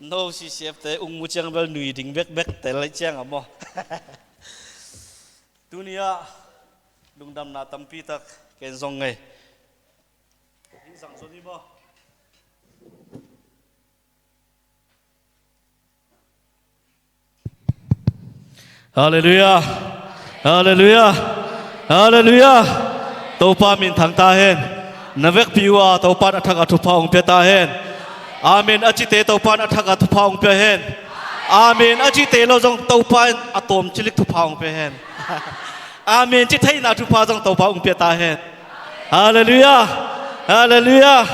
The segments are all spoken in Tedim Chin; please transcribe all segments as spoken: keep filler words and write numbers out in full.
No, C C F te ung mu ciang bel nui ding bekbek tel lai ciang a maw. Tuni ah lungdamna tampi tak ken zong ngei. Hih zang zon hi maw? Halleluiah. Halleluiah. Halleluiah. Topa minthang ta hen. Na vekpi uh a Topa in a thak a thupha hong pia ta hen. Amen a cite Topa in a thak a thupha hong pia hen. Amen a cite lo zong Topa in a tawm cilik thupha hong pia hen. Amen ci theihna thupha zong Topa hong pia ta hen. Halleluiah. Halleluiah.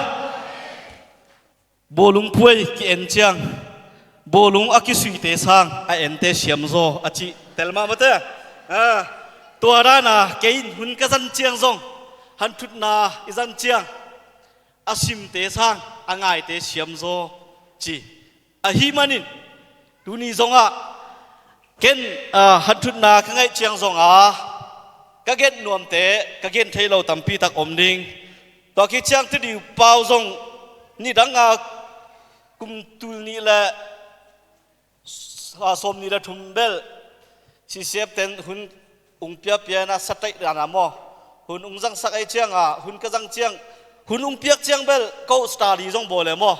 Bawlung puai ki-en ciang, bawlung a kisuite sang a ente siamzaw a cih tel mahmah te. Ah, tua dana kei in hun ka zan ciang zong, hanthutna i zan ciang, a simte sang a ngaite siamzaw ci. Ahih manin tuni zongah ken, ah, hanthutna ka ngaih ciang zonga ka gen nuamte, ka gen thei lo tampi tak om ding. Tua khit ciang Tedim pau zong nidanga kum tul nih le, ah, sawm nih le thum bel C C F ten hun ung piapia na sataih dana maw, hun ung zangsak ei cianga hun ka zang ciang, hun ung piak ciang bel ko study zong bawl e maw.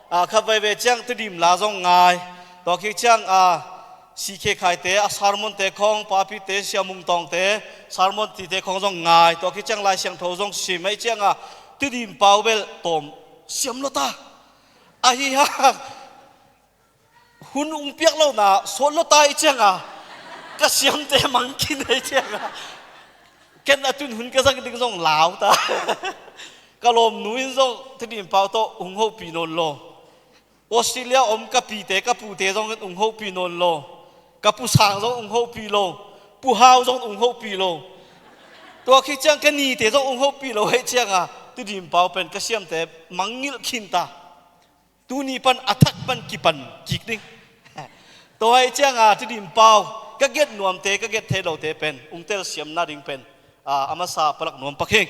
Ah, kha veve ciang Tedim la zong ngai. Tua khit ciang, ah, C K Khaite a sermonte khong, Papite, Sia Mung Tawngte sermon tite khong zong ngai. Tua khit ciang Lai Siangtho zong sim ei cianga Tedim pau bel tawm siam lo ta. Ahi hang hun ung piak lo na sawt lo ta i cianga ka siamte mang khin ei cianga ken a tun hun ka zang ding zong lau ta. Ka lawmnu in zong Tedim pau tawh ung hopih nawn lo. Australia om ka pite ka pute zong in ung hopih nawn lo. Ka pu Sang zong ung hopih lo. Pu Hau zong ung hopih lo. Tua khit ciang ka nite zong ung hopih lo hei cianga Tedim pau pen ka siamte mangngilh khin ta. Tuni pan a thak pan kipan kik ding. Tua hei cianga Tedim pau ka get nuamte ka get thei lote pen ung telsiam nading pen, ah, a masa palak nuam pak hi.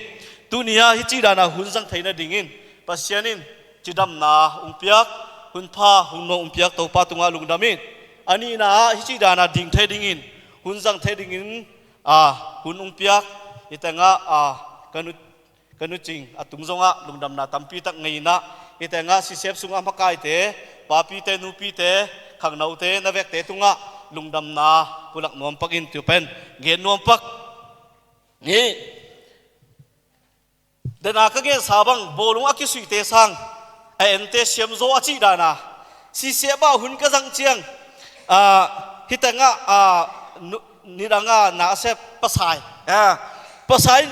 Tuni a hih ci dana hun zang thei nadingin Pasian in cidamna ung piak, hun pha hun nuam ung piak Topa tungah lungdam in. A nihna ah hih ci dana ding thei dingin, hun zang thei dingin, ah, hun ung piak, hih tengah, ah, ka nu, ka nu Cing a tung zongah lungdamna tampi tak ngei inah, hih tengah C C F sungah makaite, papite, nupite, khangnote, na vekte tungah lungdamna pulak nuam pak in tua pen gen nuam pak. Ni dena ka gensa bang bawlung a kisuite sang a ente siamzaw a cih dana C C F ah hun ka zang ciang, ah, hih tengah, ah, nu, nidanga na a sep Pasai, ah, Pasai,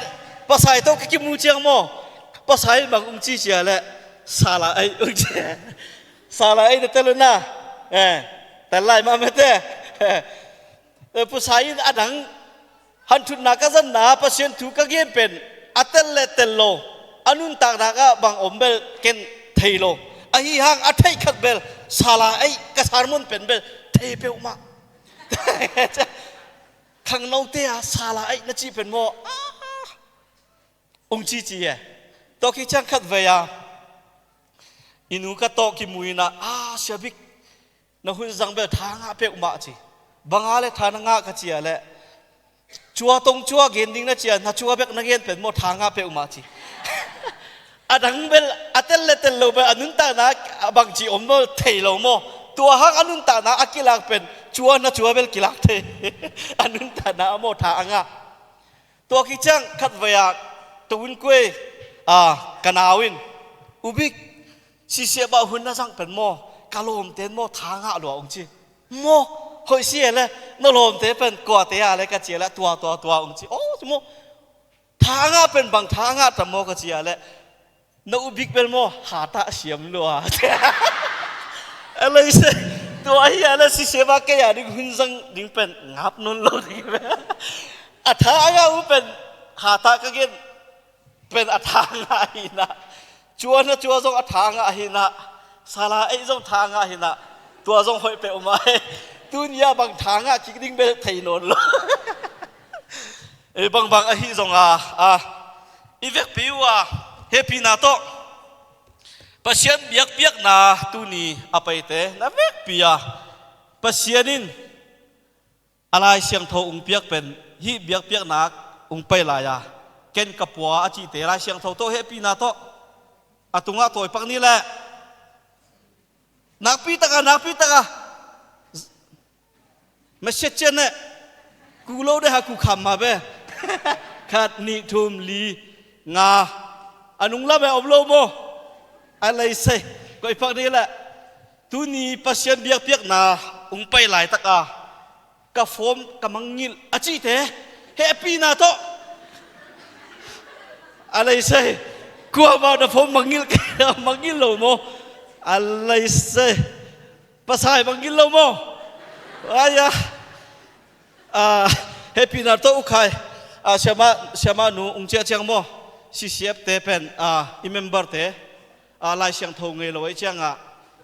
Pasai tawh ka kimu ciang maw, Pasai bang ung ci cia leh sala ei ung ci. Sala ei na tel uh na, eh, tel lai mah mete. Eh, Pasai in a dang hanthutna ka zanna Pasian thu ka gen pen a tel le tel lo, a nuntakna ah bang om bel ken thei lo. Ahi hang a theih khat bel sala ei ka sermon pen bel thei peuhmah. Khangnote a sala ei na cih pen maw, ah, ung cici e. Tua khit ciang khat vei a i nu ka tawh kimu inah, ah, Sia Bik, na hun zang bel tha ngah peuhmah ci. Banga le tha na ngah ka cia leh cua tong cua gen ding na cia, na cua bek na gen pen maw tha ngah peuhmah ci. A dang bel a tel le tel lo bel a nuntakna a bangci om maw thei lo maw. Tua hang a nuntakna a kilak pen cua na cua bel kilak thei. A nuntakna a maw tha a ngah. Tua khit ciang khat vei ah to un kuai, ah, ka nau in, U Bik, C C F ah hun na zang pen maw ka lawmte in maw tha ngah lua ung ci. Maw, hoih si e le, na lawmte pen kuate a le ka cia le tua tua tua ung ci. Oh, ci maw, tha ngah pen bang tha ngah tam maw ka cia le, na U Bik bel maw hatah siam lua. A lei se, tua ahi a le C C F ah kei a ding hun zang ding pen ngap nawn lo ding. A tha ngah uh pen hatah ka gen pen a tha ngah hi inah, cua na cua zong a tha ngah hi inah, sala ei zong tha ngah hi inah, tua zong hoih peuhmah hi. Tuni a bang tha ngah kik ding bel thei nawn lo. Ei, bangbang ahi zonga, ah, i vekpi uh a hehpihna tawh Pasian biakpiakna tuni a paite na vekpi a, Pasian in a Lai Siangtho ung piak pen hih biakpiakna ung pai lai a, ken ka pua a cihte Lai Siangtho tawh hehpihna tawh a tungah tawipak ni leh. Nakpi taka, nakpi taka. Message cian eh. Ku lo de ha ku kham ma be. Khat, nih, thum, li, nga. A nung lam eh om lo maw? A lai se. Koih pak ni leh. Tuni Pasian biakpiakna ung pai laitaka ka form ka mangngilh a cihte hehpihna tawh. A lai se. Kuamah na form mangngilh, mangngilh lo maw? A lai se. Pasai bang gilo maw? Aya. Ah, hehpihna tawh u khai. Ah, siama, siama nu ung ciah ciang maw? C C F te pen, ah, i member te, ah, Lai Siangtho ngei lo ei ciangah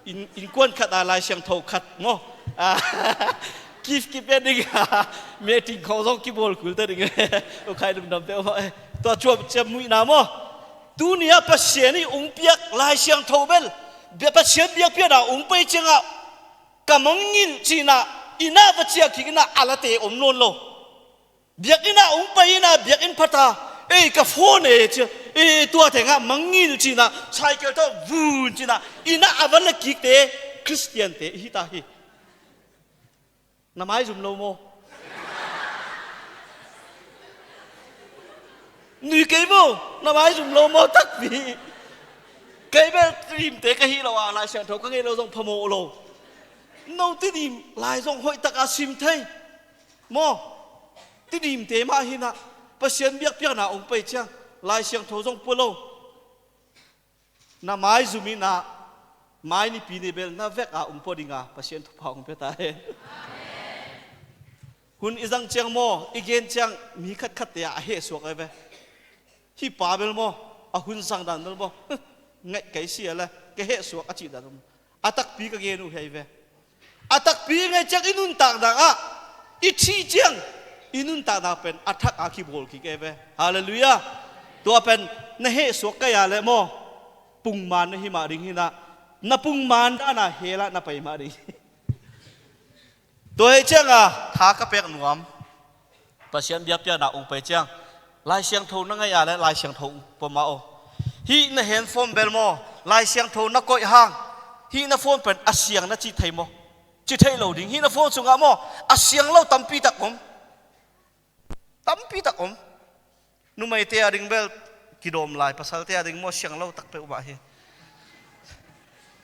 in, innkuan khat ah Lai Siangtho khat maw? Ah, kif kipia ding ah, meeting khawng zong kibawl kul ta ding. U khai lungdam te maw? Eh, tua cuap ciam muihna maw? Tuni-ah Pasian ih ung piak Lai Siangtho bel Bia-, Pasian biakpiakna ung pai ciangah ka mangngilh cinah innah va ciah kik innah a late om nawn lo. Biakinn ah ung pai innah biakinn phata, ei ka phone e cia, ei tua tengah mangngilh cinah cycle tawh vun cinah innah a va la kikte Khristiante ihi ta hi. Na maizum lo maw? Nui kei maw? Na maizum lo maw takpi? Kei bel Tidimte ka hi lo a, Lai Siangtho ka ngei lo zong phamawh lo. No Tidim lai zong hoih taka sim thei maw? Tidimte mah hinah Pasian biakpiakna ung pai ciang Lai Siangtho zong pua lo. Na maizum innah mai nipi ni bel na vek a ung pua dinga Pasian thupha ung pia ta hen. Hun i zang ciang maw, i gen ciang mi khatkhatte ah a hehsuak ai ve. Hih pa bel maw, a hun zang dan bel maw, ngaih kei si a le ka hehsuak a cih dan maw, a takpi ka gen uh hi ai ve. A takpi i ngai ciang i nuntakna ah i thih ciang i nuntakna pen a thak a kibawl kik e ve. Halleluiah. Tua pen na hehsuak kai a le maw, pungman na hi mah ding hinah, na pungman dana hela na pai mah ding. Tua hei cianga tha ka pek nuam. Pasian biakpiakna ung pai ciang Lai Siangtho na ngaih a le Lai Siangtho ung pua mah aw. Hih na handphone bel maw, Lai Siangtho na koih hang hih na phone pen a siang na ci thei maw? Ci thei lo ding. Hih na phone sungah maw, a siang lo tampi tak om. Tampi tak om. Numeite a ding bel kidawm lai, pasalte a ding maw siang lo tak peuhmah hi.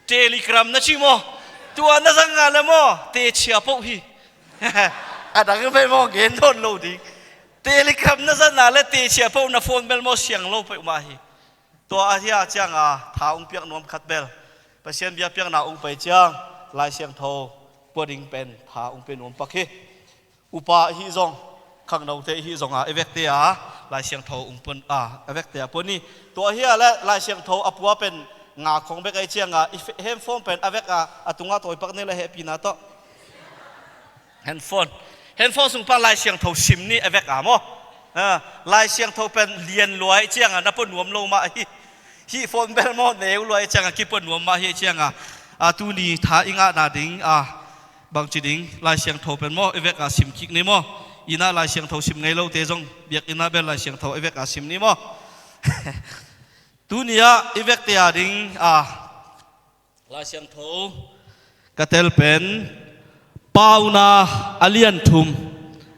Telegram na ci maw? Tua na zang a le maw, teci a poh hi. A dang pen maw gen dawn lo ding. Telegram na zang a le teci a poh na phone bel maw siang lo peuhmah hi. Tua ahi a cianga tha ung piak nuam khat bel Pasian biakpiakna ung pai ciang Lai Siangtho pua ding pen tha ung pia nuam pak hi. Upa ihi zong, khangnote ihi zonga i vekte a Lai Siangtho ung pua, a, a vekte a pua ni. Tua ahi a le Lai Siangtho a pua pen nga khong bek ai cianga i fe-, handphone pen a vek a, a tunga tawipak ni le hehpihna tawh. Handphone. Handphone sung pan Lai Siangtho sim ni a vek a maw? Ah, Lai Siangtho pen lian luai cianga na pua nuam lo mah hi. Hih phone bel maw neu luai cianga kipua nuam mah hi cianga, ah, tuni tha i ngahna ding, ah, bangci ding Lai Siangtho pen maw i vek a sim kik ni maw? Innah Lai Siangtho sim ngei lote zong biakinn ah bel Lai Siangtho i vek a sim ni maw? Tuni-ah i vekte a ding, ah, Lai Siangtho ka tel pen Pauna a lian thum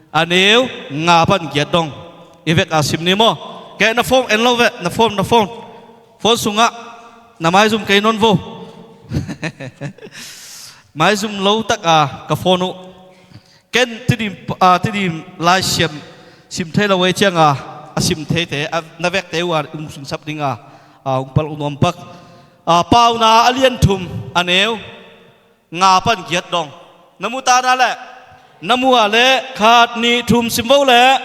a neu nga pan giat dong i vek a sim ni maw? Kei na phone en lo ve, na phone, na phone. Phone sungah na maizum kei nawn vo. Maizum lo taka ka phone uh. Ken Tidim, ah, Tidim Lai Siam sim thei lo ei cianga a sim theite, a, na vekte uh a ung singsap dinga, ah, ung palh uh nuam pak. Ah, Pauna a lian thum a neu nga pan giat dong. Na mu ta na le, na mu a le khat nih thum sim vo le.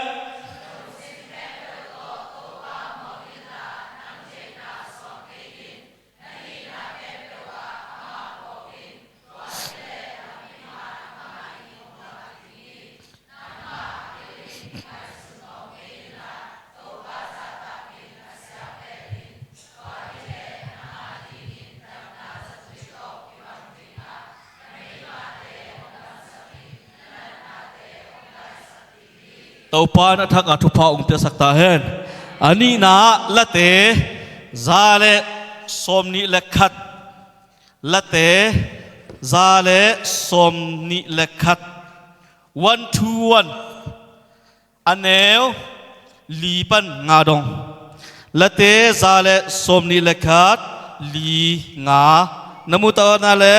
Topa in a thak a thupha ong piasak ta hen. A nihna ah Late za le sawmnih le khat. Late za le sawmnih le khat. One two one. A neu li pan nga dong. Late za le sawmnih le khat, li nga. Na mu ta na le,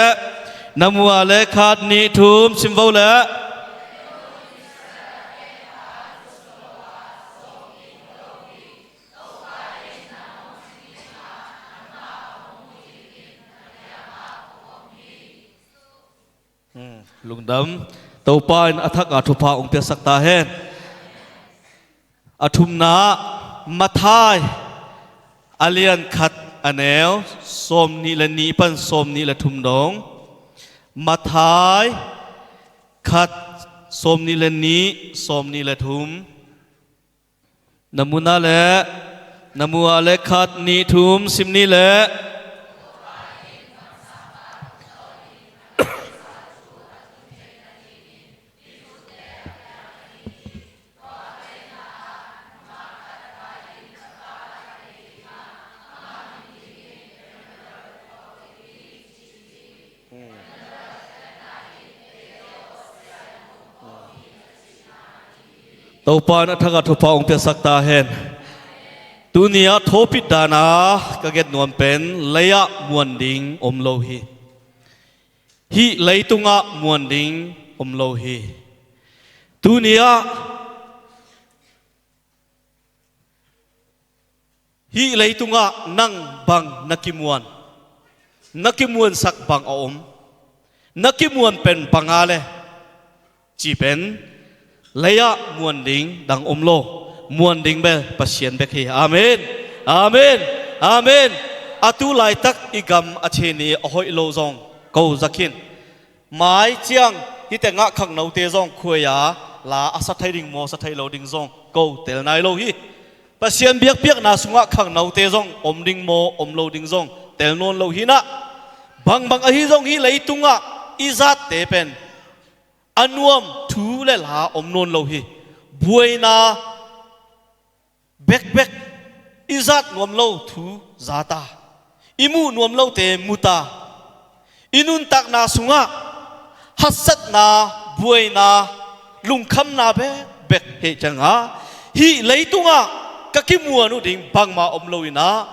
na mu a le khat, nih, thum, sim vo le. Hmm, lungdam. Topa in a thak a thupha ong piasak ta hen. A thumna ah Matthai a lian khat, a neu sawmnih le nih pan sawmnih le thum dong. Matthai khat, sawmnih le nih, sawmnih le thum. Na mu na le, na mu a le khat, nih, thum, sim ni le. Topa in a thak a thupha ong piasak ta hen. Tuni ah thawhpih dan a ka gen nuam pen, lei ah muan ding om lo hi. Hih leitung ah muan ding om lo hi. Tuni ah hih leitung ah nang bang na kimuan, na kimuansak bang a om, na kimuan pen bang a le, ci pen, lei ah muan ding dang om lo, muan ding bel Pasian bek hi. Amen. Amen. Amen. A tu laitak i gam a cheni a hoih lo zong ko za khin. Mai ciang hite ngah khangnote zong khuai a la a sa thei ding maw, sa thei lo ding zong ko tel nai lo hi. Pasian biakpiakna sungah khangnote zong om ding maw, om lo ding zong tel nawn lo hi nah. Bangbang ahi zong hih leitungah i zatte pen a nuam thu le la om nawn lo hi. Buaina bekbek, i zat nuam lo thu zata, i muh nuam lote muta, i nuntakna sungah haksatna, buaina, lungkhamna bekbek hih ciangah hih leitungah ka kimuan uh ding bangmah om lo inah,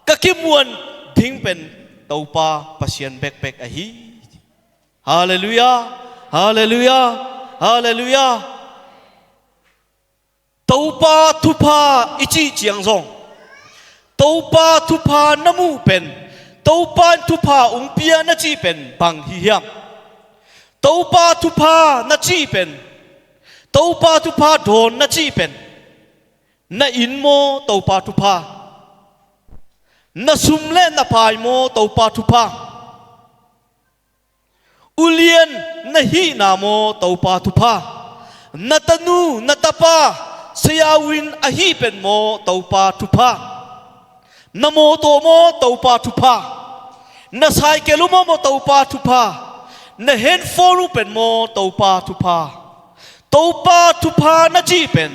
ka kimuan ding pen Topa Pasian bekbek ahi. Halleluiah. Halleluiah. Halleluiah. Topa thupha i cih ciang zong, Topa thupha na muh pen, Topa in thupha ong pia na cih pen bang hi hiam? Topa thupha na cih pen, Topa thupha dawn na cih pen, na inn maw Topa thupha? Na sum le na pai maw Topa thupha? Ulian na hihna maw Topa thupha? Na tanu, na tapa, sayau in ahi pen maw Topa thupha? Na mawtaw maw Topa thupha? Na saikel uh maw Topa thupha? Na handphone uh pen maw Topa thupha? Topa thupha na cih pen,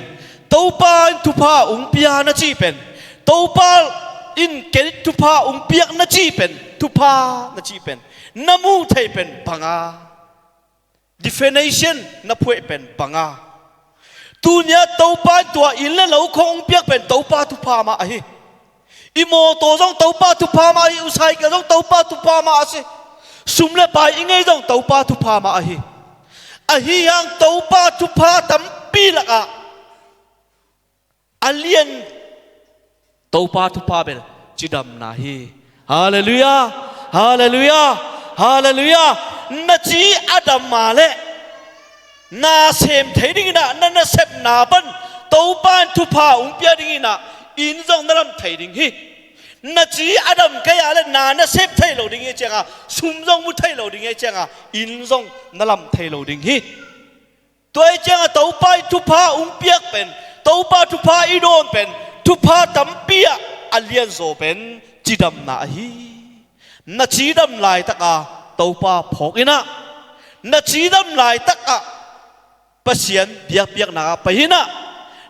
Topa in thupha ong pia na cih pen, Topa in kei thupha ong piak na cih pen, thupha na cih pen, na muh theih pen banga, definition na phuaih pen banga. Tuni-ah Topa in tua inn le lo khong ong piak pen Topa thupha mah ahi. I mawtaw zong Topa thupha mah ahi, u saikel zong Topa thupha mah a si. Sum le pai i ngei zong Topa thupha mah ahi. Ahi hang Topa thupha tampi lakah a lian Topa thupha bel cidamna hi. Halleluiah. Halleluiah. Halleluiah. Na ci a dam a leh na sem thei ding inah, na nasepna pan Topa in thupha ong pia ding inah, inn zong na lam thei ding hi. Na ci a dam kei a leh na nasep thei lo ding hi cianga, sum zong mu thei lo ding hi cianga, inn zong na lam thei lo ding hi. Tua hi cianga Topa in thupha ong piak pen, Topa thupha i dawn pen, thupha tampi ah a lianzaw pen cidamna ahi. Na cidam laitaka Topa phawk inah, na cidam laitakah Pasian biakpiakna ah pai inah,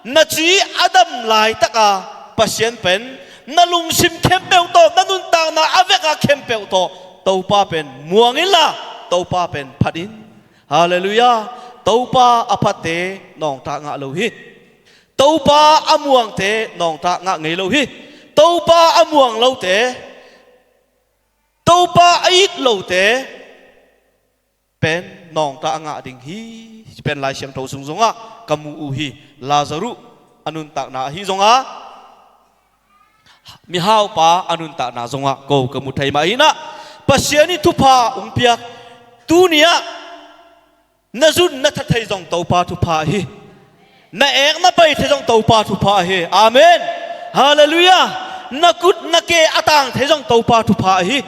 Na ci a dam laitaka Pasian pen na lungsim khempeuh tawh, na nuntakna a veka khempeuh tawh Topa pen muang inla, Topa pen phat in. Halleluiah. Topa a phatte nawngta ngah lo hi. Topa a muangte nawngta ngah ngei lo hi. Topa a muang lote, Topa a it lote pen nawngta a ngah ding hi. Ci pen Lai Siangtho sung zongah ka mu uh hi. Lazarus a nuntakna ahi zongah, mihaupa a nuntakna zongah ko ka mu thei mah hinah, Pasian in thupha ung piak. Tuni-ah na zun na that thei zong Topa thupha hi. Na ek na pai thei zong Topa thupha hi. Amen. Halleluiah. Na kut na ke a tang thei zong Topa thupha hi.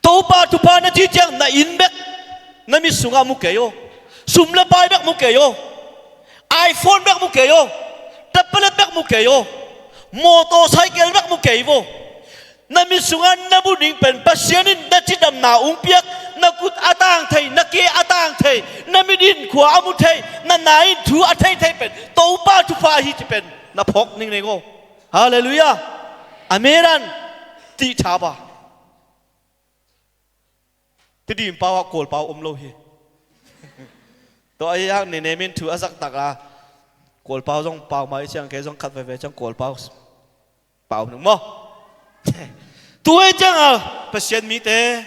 Topa thupha na ci ciang na inn bek na mit sungah mu kei aw. Sum le pai bek mu kei aw. iPhone bek mu kei aw. Tablet bek mu kei aw. Motorcycle bek mu kei vaw. Na mit sungah na mu ding pen Pasian in na cidamna ung piak, na kut a tang thei, na ke a tang thei, na mit in khua a mu thei, na na in thu a thei thei pen Topa thupha hi ci pen na phawk ning nei aw. Halleluiah. Amen an ti tha ba. Tedim pau ah Kawl pau om lo hi. Tua ahi hang ne nemin thu a zaktak a, Kawl pau zong pau mai ciang, kei zong khat veve ciang Kawl pau pau nung maw. Tua ahi ciang a, Pasian mite,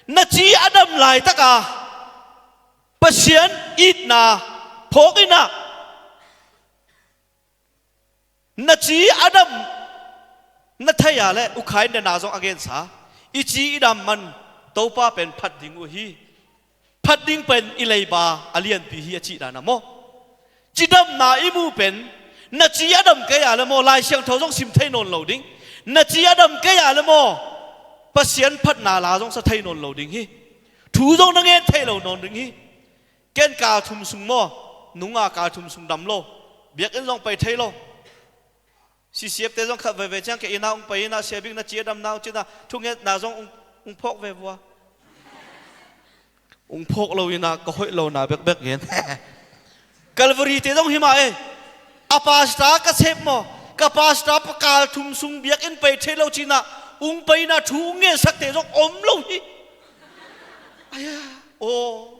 na ci a dam laitaka Pasian itna phawk inah, na ci a dam na thei a le, U Khai in na zong a gensa, i ci i dam man Topa pen phat ding uh hi. Phat ding pen i leiba a lianpi hi a cih dan a maw. Cidamna i mu pen, na ci a dam kei a le maw, Lai Siangtho zong sim thei nawn lo ding. Na ci a dam kei a le maw, Pasian phatna la zong sa thei nawn lo ding hi. Thu zong na ngen thei lo nawn ding hi. Ken kal thum sung maw, nunga kal thum sung dam lo. Biakinn zong pai thei lo. C C F te zong khat veve ciang kei inn ah ung pai inah, Sia Bik na ci a dam nau cinah thungetna zong ung, ung phawk ve vua. Ung phawk lo inah ka hoih lona bekbek gen. Calvary te zong hi mah e. A pastor ka sep maw, ka pastor pa kal thum sung biakinn pai thei lo cinah ung pai inah thu ung ngensak te zong om lo hi. Aya, aw.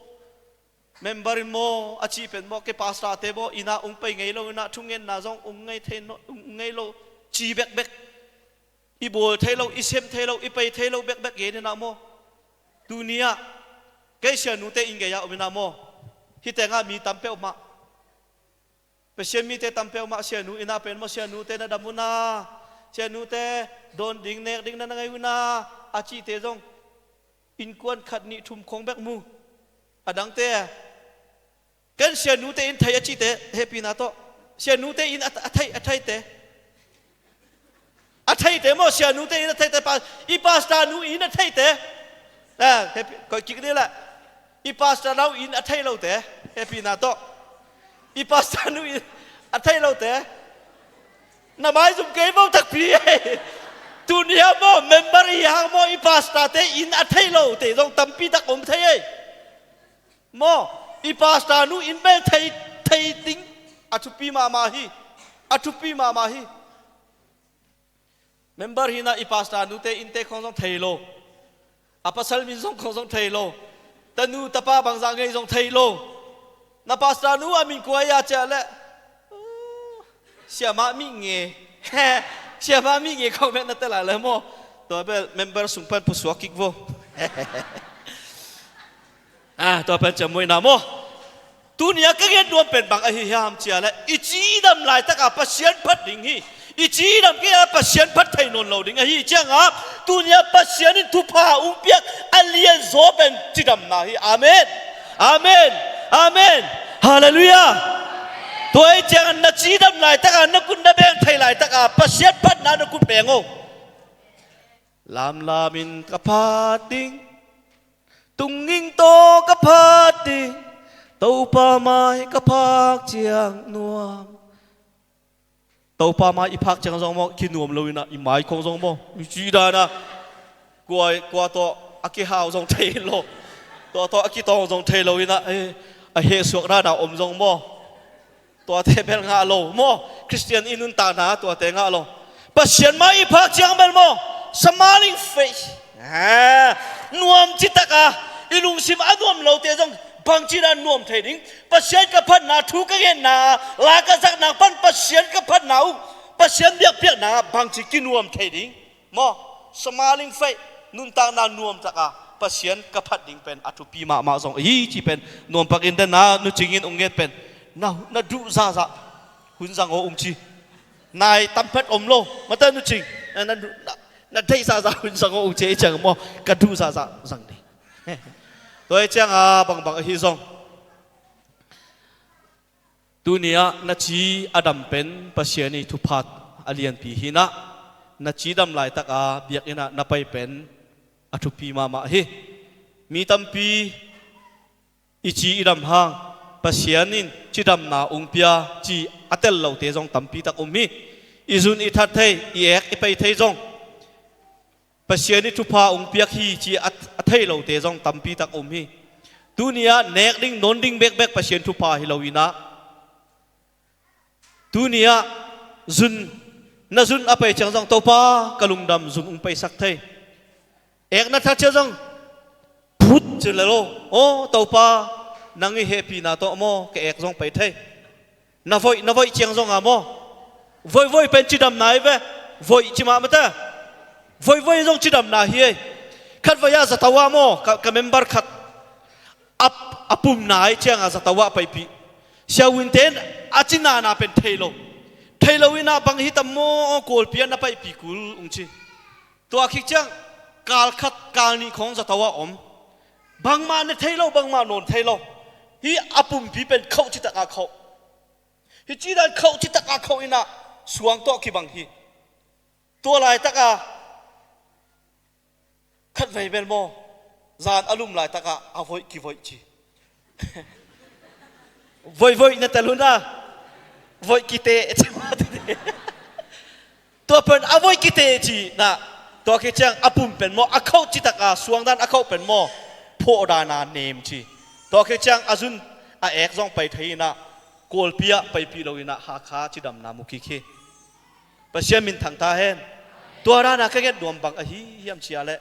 Member in maw, a cih pen maw, kei pastor te maw, inn ah ung pai ngei lo inah thungetna zong ung ngei thei no, ung ngei lo ci bekbek. I bawl thei lo, i sem thei lo, i pai thei lo bekbek gen inah maw. Tuni-ah kei sianute inn gei-ah om inah maw, hih tengah mi tam peuhmah, Pasian mite tam peuhmah sianu inn ah pen maw, sianute na dam una, sianute dawn ding nek ding na na ngei una a cihte zong innkuan khat nih thum khong bek mu. A dangte, ken sianute inn thei a cihte hehpihna tawh, sianute inn a, a thei, a theite, a theite maw, sianute inn a theite, pa, i pastor nu inn a theite. Ah, hehpih, koih kik ni leh. I pastor nau inn a thei lote, hehpihna tawh, i pastor nu inn a thei lote, na maizum kei maw takpi ei. Tuni-ah maw, member i hang maw, i pastor te inn a thei lote zong tampi tak om thei ei. Maw, i pastor nu inn bel thei, thei ding a thupi mahmah hi. A thupi mahmah hi. Member hinah i pastor nute innte khong zong thei lo. A pasal min zong khong zong thei lo. Tanu tapa bangzah ngei zong thei lo. Na pastor nu a min kua ia ciah leh, siamah mi nge. Siamah mi nge khong bek na tel a le maw. Tua bel member sung pan pusuak kik vo. Ah, tua pen ciammuaina maw. Tuni-ah ka gen nuam pen bang ahi hiam ciah leh, i cidam laitaka Pasian phat ding hi. I cidam kei a Pasian phat thei nawn lo ding ahi ciangah, tuni-ah Pasian in thupha ung piak a lianzaw pen cidamna hi. Amen. Amen. Amen. Halleluiah. Tua ahi ciangah na cidam laitaka, na kut na beng thei laitaka Pasian phatna na kut beng aw. Lamlamin ka phat ding, tunging tawh ka phat ding, Topa mai ka phak ciang nuam. Topa mai i phak ciang zong maw, kinuam lo inah i mai khong zong maw, i ci dana, kua, kua tawh a kihau zong thei lo, tua tawh a kitawng zong thei lo inah, eh, a hehsuak dana om zong maw. Tuate bel ngah lo maw? Khristian i nuntakna tuate ngah lo. Pasian mai i phak ciang bel maw? Smiling face. Ah, nuam citaka i lungsim a nuam lote zong bangci dan nuam thei ding? Pasian ka phatna, thu ka ngetna, la ka zakna pan Pasian ka phatna uh, Pasian biakpiakna bangci kinuam thei ding? Maw, smiling face, nuntakna nuamtaka Pasian ka phat ding pen a thupi mahmah zong hi ci pen nuampak in den na. Nu Cing in ung nget pen na, na duh zahzah hun zang aw ung ci. Nai tamphat om lo mate Nu Cing, na, na, na, na deih zahzah hun zang aw ung ci. Ei ciang maw, ka duh zahzah zang ding. Tua ei cianga bangbang ahi zong, tuni-ah na ci a dam pen Pasian i thupha a lianpi hi-in ah, na cidam laitaka biakinn ah na pai pen a thupi mahmah hi. Mi tampi i ci i dam hang Pasian in cidamna ung pia ci a tel lote zong tampi tak um hi. I zun i that thei, i ek i pai thei zong Pasian i thupha ung piak hi ci a, a thei lote zong tampi tak um hi. Tuni-ah nek ding, nawn ding bekbek Pasian thupha hi lo-in ah, tuni-ah zun, na zun a pai ciang zong, Topa, ka lungdam, zun ung paisak thei. Ek na that ciang zong, phut ci le lo. Aw Topa, nang i hehpihna tawh maw ka ek zong pai thei. Na voih, na voih ciang zonga maw? Voivoi pen cidamna hi ve. Voih ci mah mate. Voivoi zong cidamna hi ei. Khatvei-ah zato ah maw, ka, ka member khat a, a pumna ei cianga zato ah paipih. Siavuinte in a cinana pen thei lo. Thei lo-in ah bang hi tam maw, Kawlpi ah na paipih kul ung ci. Tua khit ciang kal khat, kal nih khawng zato ah om. Bangmah ne thei lo, bangmah nawn thei lo. Hih a pumpi pen khauh citaka khauh. Hih ci dan khauh citaka khauh-in ah suang tawh kibang hi. Tua laitaka khatvei bel maw, zan a lum laitaka a voih kivoih ci. Voivoi na tel hun a, voih kiteh ci mah tete. Tua pen a voih kiteh ci-in ah, tua khit ciang a pum pen maw, a khauh citaka suang dan a khauh pen maw, phawh dana nem ci. Tua khit ciang a zun a ek zong pai thei-in ah, Kawlpi ah paipih lo-in ah Hakha cidamna mu kik hi. Pasian min thang ta hen. Tua dana ka nget nuam bang ahi hiam cih leh,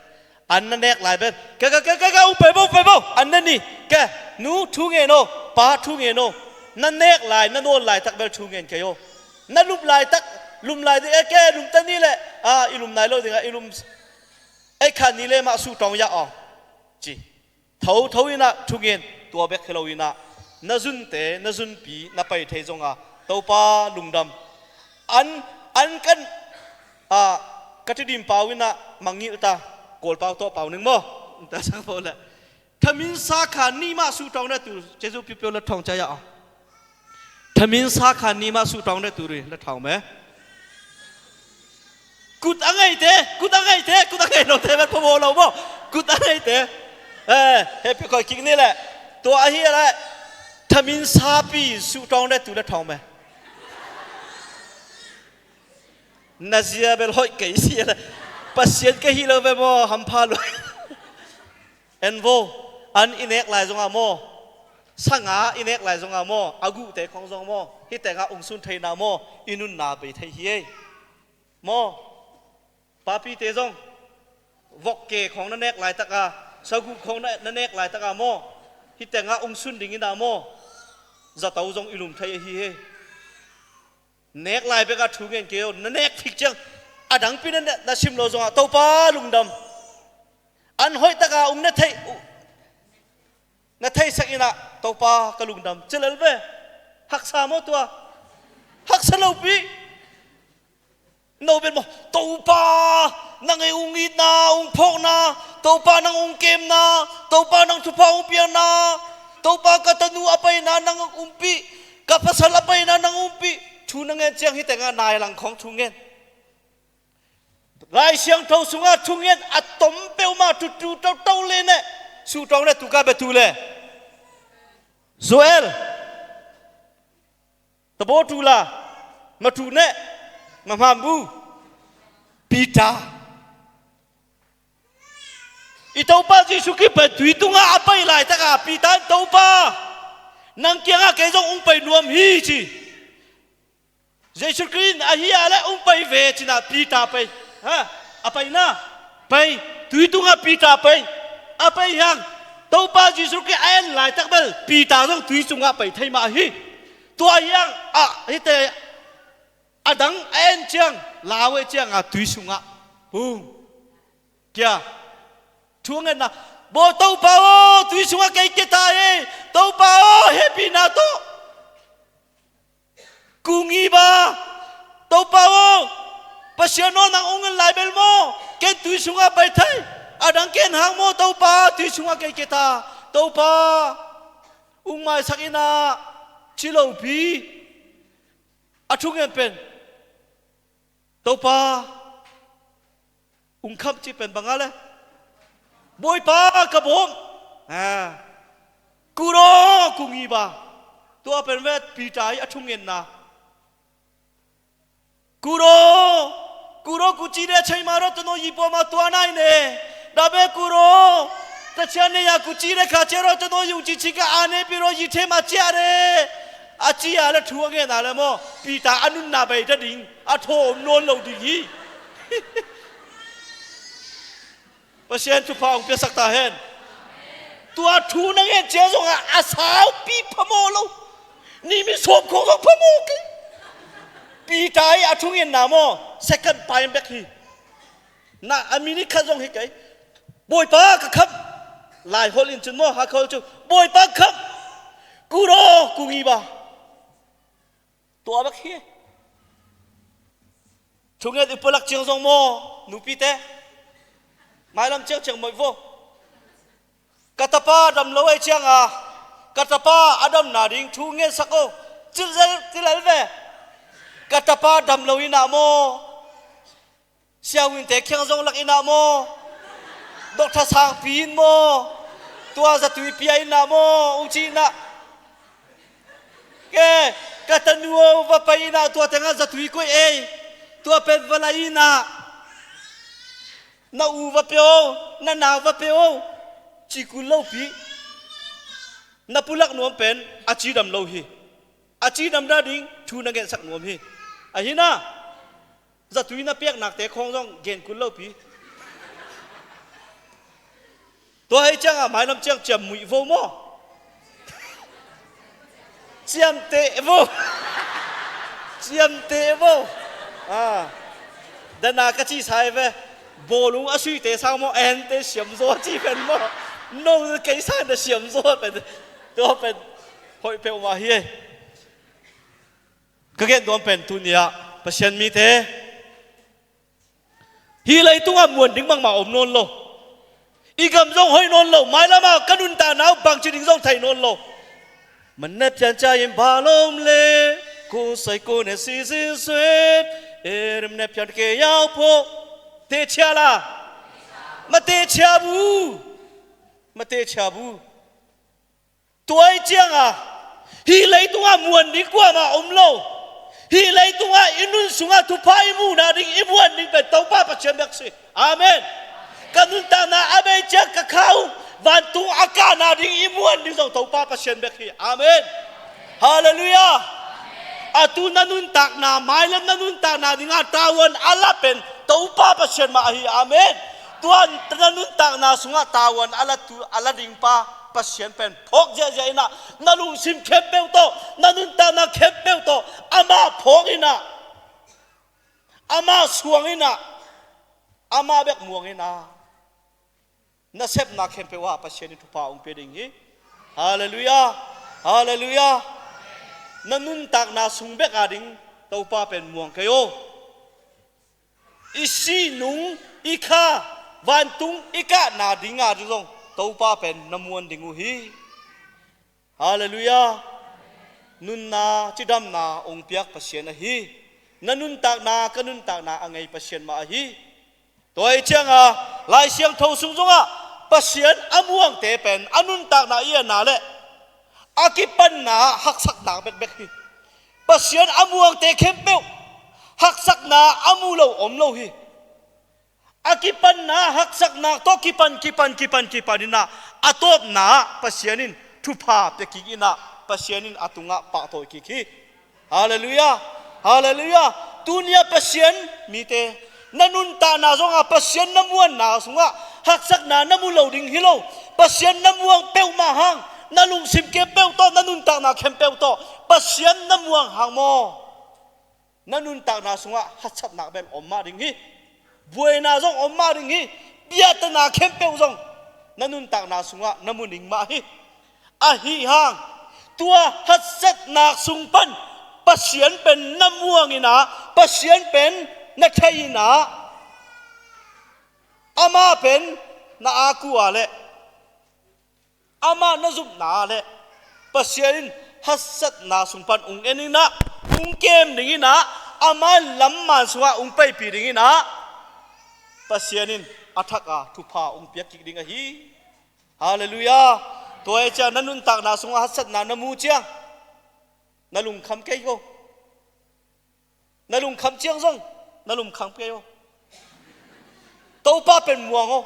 an na nek lai pen, ke, ke, ke, ke, ke, ung pai bo, ung pai bo, an na ni. Ke, nu thu ngen aw, pa thu ngen aw. Na nek lai, na nawn laitak bel thu ngen kei aw. Na lum laitak, lum lai ding e, ke lum ta ni leh, a, i lum nai lo ding a, i lum, ei khan ni le mah suhtawng ya aw, ci. Thotho-in ah thu ngen, tua bek hi lo-in ah, na zunte, na zunpi, na pai thei zonga, Topa lungdam. An, an kan, a, ka Tedim pau-in ah mangngilh ta, Kawl pau tawh pau ning maw? Ta sang pau leh. Thamin sa khan ni mah suhtawng deh tu, Jesu pipiau la thawng caya aw. Thamin sa khan ni mah suhtawng deh tu ri la thawng me. Kut a ngaite, kut a ngaite, kut a ngai lote bel phamawh lo maw? Kut a ngaite. Eh, hehpih khoi kik ni leh. Tua ahi leh. Thamin sapi suhtawng deh tu la thawng me. Na zia bel hoih kei si leh. Pasian ka hi lo ve maw, hampha lo. En vo, an i nek lai zonga maw, sanga i nek lai zonga maw, a guhte khong zong maw, hih tengah ung sun theina maw, i nunna bei thei hi ei. Maw, papite zong, vokke khong na nek laitaka, saguh khong na, na nek laitaka maw, hih tengah ung sun dingin ah maw, zato zong i lum thei ahi hi ei. Nek lai bekah thu ngen kei aw, na nek thik ciang, a dangpi na, na sim lo zongah, Topa lungdam. An hoihtaka ung na theih, na theihsak in ah, Topa ka lungdam. Ci lel ve. Haksa maw tua? Haksa lopi. No bel maw, Topa, nang ei ung itna, ung phawkna, Topa nang ung kemna, Topa nang thupha ung piakna, Topa ka tanu a paina nang umpih, ka pasal a paina nang umpih. Thu na ngen ciang hih tengah nai lang khawng thu ngen. Lai Siangtho sungah thungen a tom peuhmah tutu toto le neh, suhtawng le tuka betu le. Joel, tabaw tu la, matu neh, mahmam bu, Peter. I Topa Jesu Khrih pen tui tungah a pai laitaka Peter in, Topa, nang kiangah kei zong ung pai nuam hi ci. Jesu Khrih in ahi a le hong pai ve cinah Peter pai. Ha? A paina pai, tui tungah Peter pai. A pai hiang Topa Jesu Khrih a en laitak bel Peter zong tui sungah pai thei mah hi. Tua hiang a hite a dang a en ciang lau ei cianga tui sungah hung kia thu a ngetna, bo Topa aw, tui sungah kei kia ta hi. Topa aw, hehpihna tawh kung i ba. Topa aw, Pasian aw, nang hong en lai bel maw ken tui sungah pai thei. A dang ken hang maw Topa, tui sungah kei kia ta. Topa, hong maisak inah ci lopi. A thungen pen Topa, hong kham cih pen bang a le, Bawipa ka bawm. Ah. Kuro kung i ba. Tua pen vet Peter i a thungenna. Kuro, kuro kuci de chai ma ro tano yi po ma tua nai ne. Dabe kuro, ta chia ne ya kuci de kha che ro tano yung ci ci ka a ne pi ro yi the ma chia de. A ci a le thu a ngen a le maw Peter a nunna bai ta ding. A thawm nawn lo ding hi. Pasian thupha hong piasak ta hen. Tua thu na ngen cia zongah a saupi phamawh lo. Ni mi sawm khawng zong phamawh kei. Peter i a thungenna maw second pai bek hi. Na a minute khat zong hi kei. Bawipa ka kham. Lai hol in cun maw ha khol cu Bawipa ka kham. Kuro kung i ba. Tua bek hi. Thunget i pulak ciang zong maw nupite. Mailam ciang ciang moih vo. Ka tapa dam lo ei cianga ka tapa a damna ding thu ngensak o. Cilzel tilal ve. Ka tapa dam lo inah maw Siavuinte khiang zong lak inah maw? Dokta sangpi in maw? Tua zatui pia inah maw? Ung ci inah ke ka tanu aw va pai inah tua tengah zatui koih ei. Tua pen va lai inah na u va pia aw, na nau va pia aw. Ci kul lopi. Na pulak nuam pen a cidam lo hi. A cidam nading thu na ngensak nuam hi. Ahi na zatui na piaknakte khawng zong gen kul lopi. Tua hei ciangah mailam ciang ciam muih vo maw? Ciamteh vo. Ciamteh vo. Ah. Dana ka cihsa hi ve. Bawlung a suite sang maw ente siamzaw a ci pen maw? No kei sang na siamzaw pen. Tua pen hoih peuhmah hi ei. Ka gen duam pen tuni-ah Pasian mite hih leitungah muan ding bangmah om nawn lo. I gam zong hoih nawn lo. Mailamah ka nuntakna uh bangci ding zong thei nawn lo. Man ne pian ca in ba lom le ko sai ko ne si si suen e rim ne pian ke yau po. Te chia la. Ma te chia bu. Ma te chia bu. Tua ih cianga hih leitungah muan ding kuamah om lo. Hih leitungah i nun sungah thupha i muhna ding i muan ding pen Topa Pasian bek si. Amen. Ka nuntakna a bei ciang ka kha uh vantung a kahna ding i muan ding zong Topa Pasian bek hi. Amen. Halleluiah. Atu na nuntakna mailam na nuntakna dinga tavuan a la pen Topa Pasian mah ahi. Amen. Tuan na nuntakna sungah tavuan a la tu a la dingpa Pasian pen phawk ziahziah inah na lungsim khempeuh tawh na nuntakna khempeuh tawh amah phawk inah amah suang inah amah bek muang inah na sepna khempeuh ah Pasian in thupha hong pia ding hi. Halleluiah. Halleluiah. Na nuntakna sung bek a ding Topa pen muang kei aw. I sih nung i kha vantung i kahna dinga ding zong Topa pen na muan ding uh hi. Halleluiah. Nunna cidamna hong piak Pasian ahi. Na nuntakna ka nuntakna a ngei Pasian mah ahi. Tua ih cianga Lai Siangtho sung zongah Pasian a muangte pen a nuntakna i enna le a kipanna haksakna bekbek hi. Pasian a muangte khempeuh haksakna a mu lo om lo hi. A kipanna haksakna tawh kipan kipan kipan kipan inah a tawpna ah Pasian in thupha pia kik inah Pasian in a tungah pahtawi kik hi. Halleluiah. Halleluiah. Tuni-ah Pasian mite, na nuntakna zongah Pasian na muanna sungah haksatna na mu lo ding hi lo. Pasian na muang peuhmah hang, na lungsim khempeuh tawh, na nuntakna khempeuh tawh Pasian na muang hang maw, na nuntakna sungah haksatna bel om mah ding hi. Buaina zong om mah ding hi. Biahtana khempeuh zong na nuntakna sungah na mu ning mah hi. Ahi hang, tua haksatna sung pan Pasian pen na muang in ah, Pasian pen na thei in ah, amah pen na akua le amah na zumna le Pasian in haksatna sung pan ung en in ah, ung kem ding in ah, amah lamman sungah ung paipi ding in ah, Pasian in a thak a thupha ung piak kik ding ahi. Halleluiah. Tua hi ciang na nuntakna sungah haksatna na mu ciang na lungkham kei ko. Na lungkham ciang zong na lungkham kei aw. Topa pen muang aw.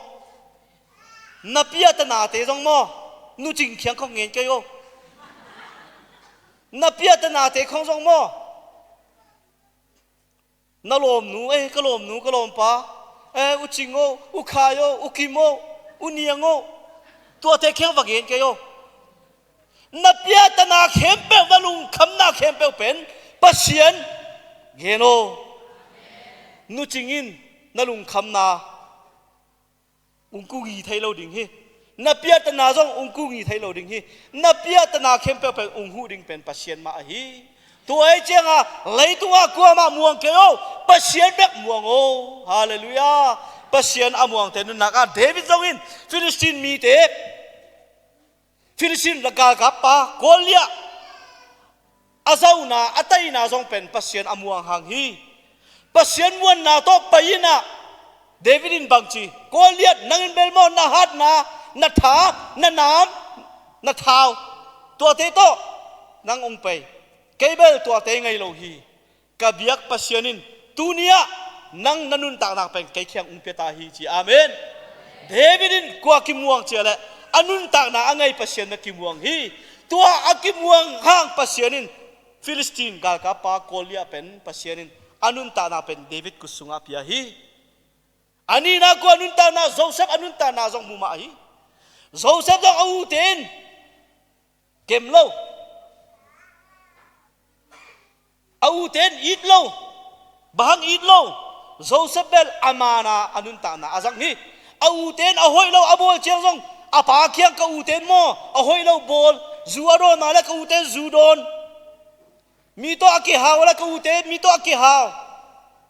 Na piatanate zong maw, nu cing khiang khong ngen kei aw. Na piatanate khong zong maw, na lawmnu, eh, ka lawmnu, ka lawmpa, eh, u Cing aw, u Khai aw, u Kim aw, u Niang aw, tuate khiang va ngen kei aw. Na piahtana khempeuh, na lungkhamna khempeuh pen Pasian gen aw. Nu Cing in na lungkhamna ung kung hi thei lo ding hi. Na piahtana zong ung kung hi thei lo ding hi. Na piahtana khempeuh pen ung huh ding pen Pasian mah ahi. Tua hi ciangah leitungah kuamah muang kei aw, Pasian bek muang aw. Halleluiah. Pasian a muangte nunnak ah David zong in Filistin mite, Filistin galkappa Goliath a zauna, a taina zong pen Pasian a muang hang hi. Pasian muanna tawh pai in ah David in bangci, Goliath, nang in bel maw na hatna, na tha, na nam, na thau, tuate tawh nang ung pai. Kei bel tuate ngei lo hi. Ka biak Pasian in tuni-ah nang na nuntakna pen kei kiang ung pia ta hi, ci. Amen. David in kua kimuang ciah leh a nuntakna a ngei Pasian na kimuang hi. Tua a kimuang hang Pasian in Filistin galkappa Goliath pen Pasian in a nuntakna pen David kut sungah pia hi. A nihna kua nuntakna, Joseph a nuntakna zong mu mah hi. Joseph zong a ute in kem lo. A ute in it lo. Bang hang it lo? Joseph bel a mana a nuntakna a zang hi. A ute in a hoih lo a bawl ciang zong a pa kiang, ka ute in maw a hoih lo bawl, zu a dawn ma le ka ute in zu dawn, mi tawh a kihau le ka ute in mi tawh a kihau,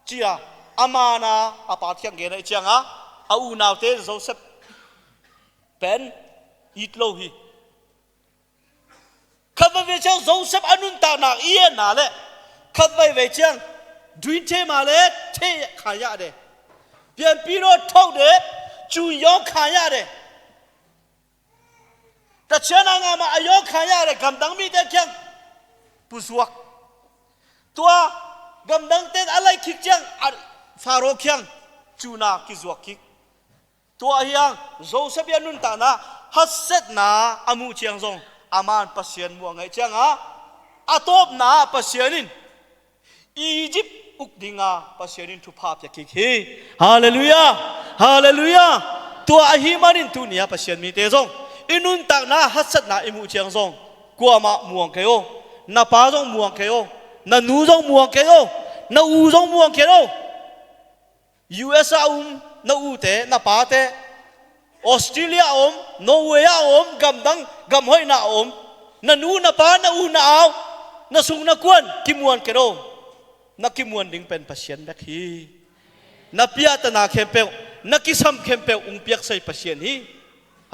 ci-a a mana a pa kiang gen ahih ciangah a unaute in Joseph pen it lo hi. Khat veivei ciang Joseph a nuntakna i etna le khat veivei ciang duin thema le thei kha yah de. Pianpi lo tho de, cu yawng kha yah de. Tachian a ngah mah a yawng kha yah de, gamdang mite kiang puzuak. Tua gamdangte in a laih kik ciang a Faro kiang cuna kizuak kik. Tua ahi hang Joseph i a nuntakna haksatna a muh ciang zong aman Pasian muang ahih ciangah a tawpna ah Pasian in Egypt uk dinga Pasian in thupha pia kik hi. Halleluiah. Halleluiah. Tua ahi manin tuni-ah Pasian mite zong i nuntakna haksatna i muh ciang zong kuamah muang kei aw. Na pa zong muang kei aw. Na nu zong muang kei aw. Na u zong muang kei aw. U S a om na ute, na pate, Australia a om, Norway a om, gamdang gamhoihna a om, na nu na pa, na u na au, na sung na kuan kimuan kei aw. Na kimuan ding pen Pasian bek hi. Na piahtana khempeuh, na kisam khempeuh ung piaksai Pasian hi.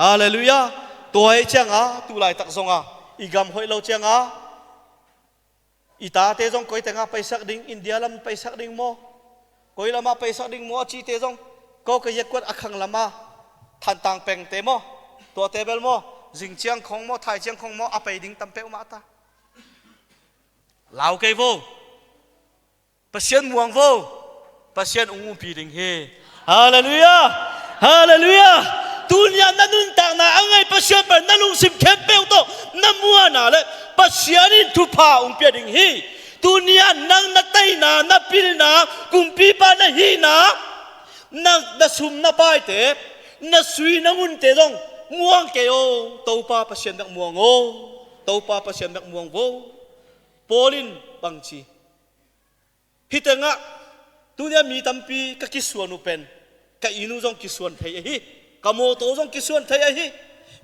Halleluiah. Tua ahih ciangah tu laitak zongah i gam hoih lo ciangah i tate zong koi tengah paisak ding, India lam paisak ding maw, koi lamah paisak ding maw a cihte zong, ko ka yet kuat a khang lamah Thantlang pengte maw, tuate bel maw, zing ciang khong maw, thai ciang khong maw, a pai ding tam peuhmah ta. Lau kei vo. Pasian muang vo. Pasian ung umpi ding hi. Halleluiah. Halleluiah. Tuni-ah na nuntakna a ngei Pasian pen na lungsim khempeuh tawh na muanna le Pasian in thupha ung pia ding hi. Tuni-ah nang na teina, na pilna, kumpipa na hihna, na, na sum na paite, na sui na ngunte zong muang kei o, Topa Pasian bek muang o, Topa Pasian bek muang vo. Paul in bangci, hih tengah tuni-ah mi tampi ka kisuan uh pen, ka inn uh zong kisuan thei ahi, ka mawtaw zong kisuan thei ahi.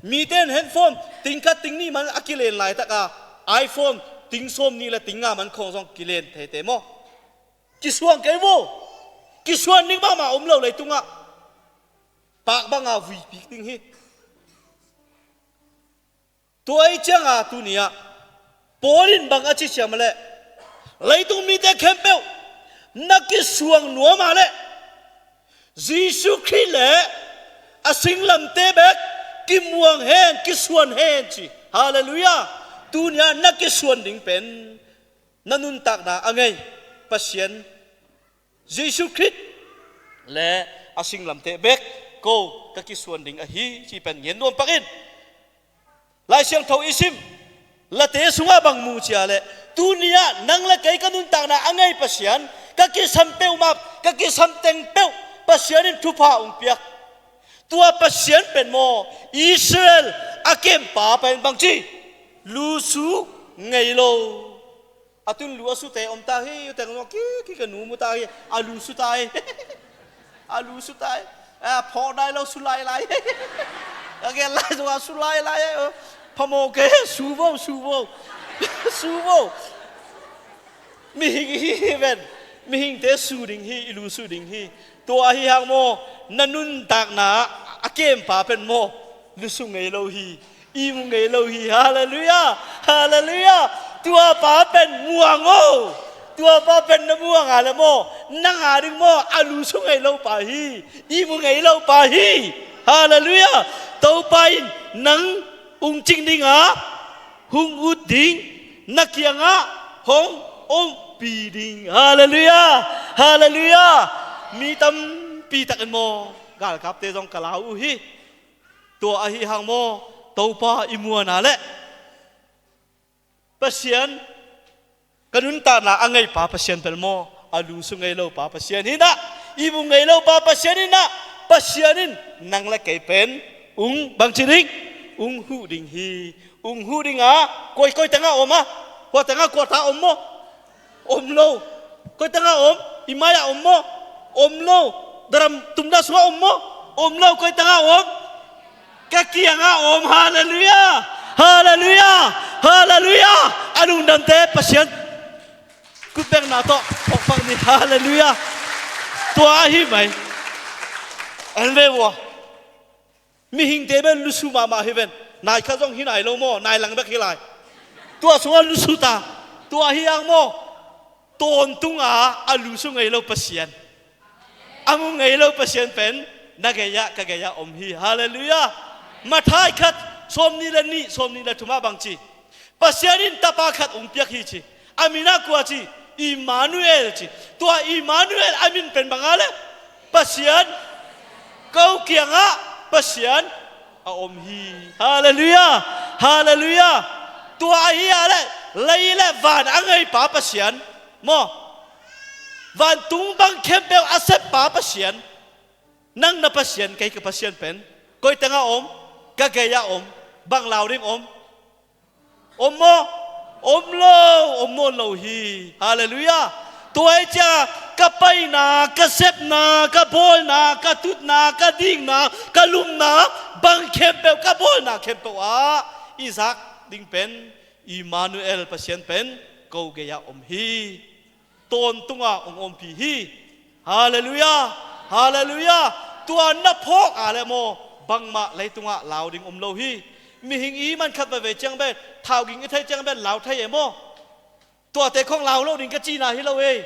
Mite in handphone ting khat ting nih man a kilen laitaka iPhone ting sawm nih le ting nga man khawng zong kilen theite maw? Kisuang kei vo. Kisuan ding mahmah om lo leitungah. Pak banga vuipik ding hi. Tua ahi cianga tuni-ah Paul in bang a ci ciam leh, leitung mite khempeuh na kisuang nuam ah leh Jesu Khrih le a singlamte bek kimuang hen, kisuan hen ci. Halleluiah. Tuni-ah na kisuan ding pen na nuntakna a ngei Pasian, Jesu Khrih le a singlamte bek ko ka kisuan ding ahi ci pen ngen nuam pak in. Lai Siangtho i sim late sungah bang mu cia leh, tuni-ah nang le kei ka nuntakna a ngei Pasian, ka kisam peuhmah, ka kisam teng peuh Pasian in thupha hong piak. Tua Pasian pen maw, Israel a kempa pen bangci, lusu ngei lo. A tun lu a sute om ta hi, u teng zong ki, ki ka nu mu ta hi, a lu su ta hi. A lu su ta hi. A phawk dai lo su lailai. A gen lai zong a su lailai. Phamawh kei, su vo, su vo. Su vo. Mihing hi hi ven. Mihingte su ding hi, i lu su ding hi. Tua ahi hang maw, na nuntakna a kempa pen maw, lusu ngei lo hi, imu ngei lo hi. Halleluiah. Halleluiah. Tua pa pen muang o. Tua pa pen na muang a le maw, nang a ding maw, a lusu ngei lo pa hi, imu ngei lo pa hi. Halleluiah. Topa in nang ung cing dingah hong ut ding, na kiangah hong ompih ding. Halleluiah. Halleluiah. Mi tampi takin maw, galkapte zong ka lau uh hi. Tua ahi hang maw, Topa i muan a leh Pasian, ka nuntakna a ngeipa Pasian pen maw, a lusu ngei lo pa Pasian hi nah, imu ngei lo pa Pasian hi nah. Pasian in nang le kei pen ung bangci ding, ung huh ding hi. Ung huh ding a, koi, koi tengah om a, kua tengah, kua ta om maw? Om lo. Koi tengah om? I mai-ah om maw? Om lo. Daram tumna sungah om maw? Om lo. Koi tengah om? Ka kiangah om. Halleluiah. Halleluiah. Halleluiah. A lungdamte Pasian kutbengna tawh phawkphak ni. Halleluiah. Tua ahi mai. En ve vua. Mihingte pen lusu mahmah hi ven. Nai khat zong hi nai lo maw, nai lang bek hi lai. Tua sungah lusu ta. Tua hi ang maw, tawntunga a lusu ngei lo Pasian, a mu ngei lo Pasian pen na gei-ah ka gei-ah om hi. Halleluiah. Matthai khat, sawmnih le nih, sawmnih le thumah bangci, Pasian in tapa khat ung piak hi ci. A min ah kua ci? Immanuel ci. Tua Immanuel a min pen bang a le, Pasian, ko kiangah Pasian a om hi. Halleluiah. Halleluiah. Tua ahi a le, lei le van a ngeipa Pasian maw, vantung bang khempeuh a seppa Pasian, nang na Pasian, kei ka Pasian pen koi tengah om? Ka gei-ah om. Bang lau ding om? Om maw? Om lo. Om nawn lo hi. Halleluiah. Tua hi cia, ka paina, ka sepna, ka bawlna, ka tutna, ka dikna, ka lumna, bang khempeuh, ka bawlna khempeuh ah i zak ding pen Immanuel Pasian pen ko gei-ah om hi. Tawntunga hong ompih hi. Halleluiah. Halleluiah. Tua na phawk a le maw, bangmah leitungah lau ding om lo hi. Mihing i hih man khat veivei ciang pen, thau ging i thei ciang pen lau thei e maw? Tuate khong lau lo ding ka cihna hi lo e.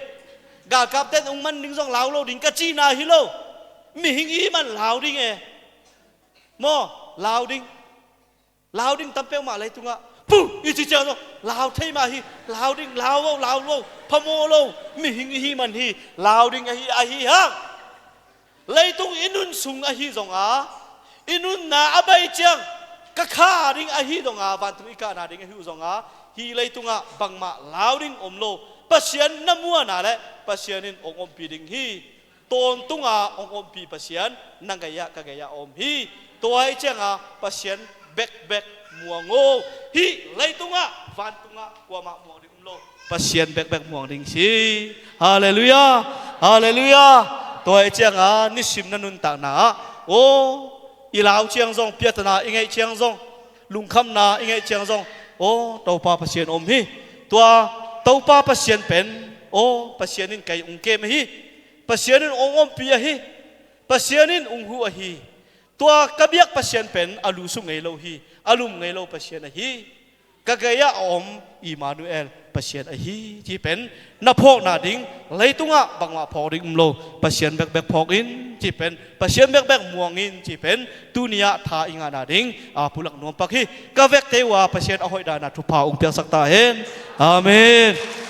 Galkapte in hong man ding zong lau lo ding ka cihna hi lo. Mihing i hih man lau ding e maw, lau ding. Lau ding tam peuhmah leitungah. Puh, i ci ciang zong lau thei mah hi. Lau ding, lau lo, lau lo. Phamawh lo. Mihing i hih man hi. Lau ding ahi, ahi hang. Leitung i nun sung ahi zonga, i nunna a bei ciang, Ka kha ding ahi donga, vantung i kahna ding ahi uh zonga, hih leitungah bangmah lau ding om lo. Pasian na muana le Pasian in ong ompih ding hi. Tawntunga ong ompih Pasian na gei-ah ka gei-ah om hi. Tua hi cianga Pasian bekbek muang o. Hih leitungah, vantungah kuamah muang ding um lo. Pasian bekbek muang ding si. Halleluiah. Halleluiah. Tua hi cianga nisim na nuntakna ah, aw, i lau ciang zong, piatana i ngeih ciang zong, lungkhamna i ngeih ciang zong, aw, Topa Pasian om hi. Tua Topa Pasian pen, aw, Pasian in kei ong kem ahi. Pasian in ong ompih ahi. Pasian in ong huh ahi. Tua ka biak Pasian pen a lusu ngei lo hi, a lum ngei lo Pasian ahi. Ka gei-ah a om Immanuel Pasian ahi cih pen na phawkna ding, leitungah bangmah phawk ding um lo, Pasian bekbek phawk in cih pen, Pasian bekbek muang in cih pen, tuni-ah tha i ngahna ding a pulak nuam pak hi. Ka vekte uh a Pasian a hoihdana thupha ong piaksak ta hen. Amen.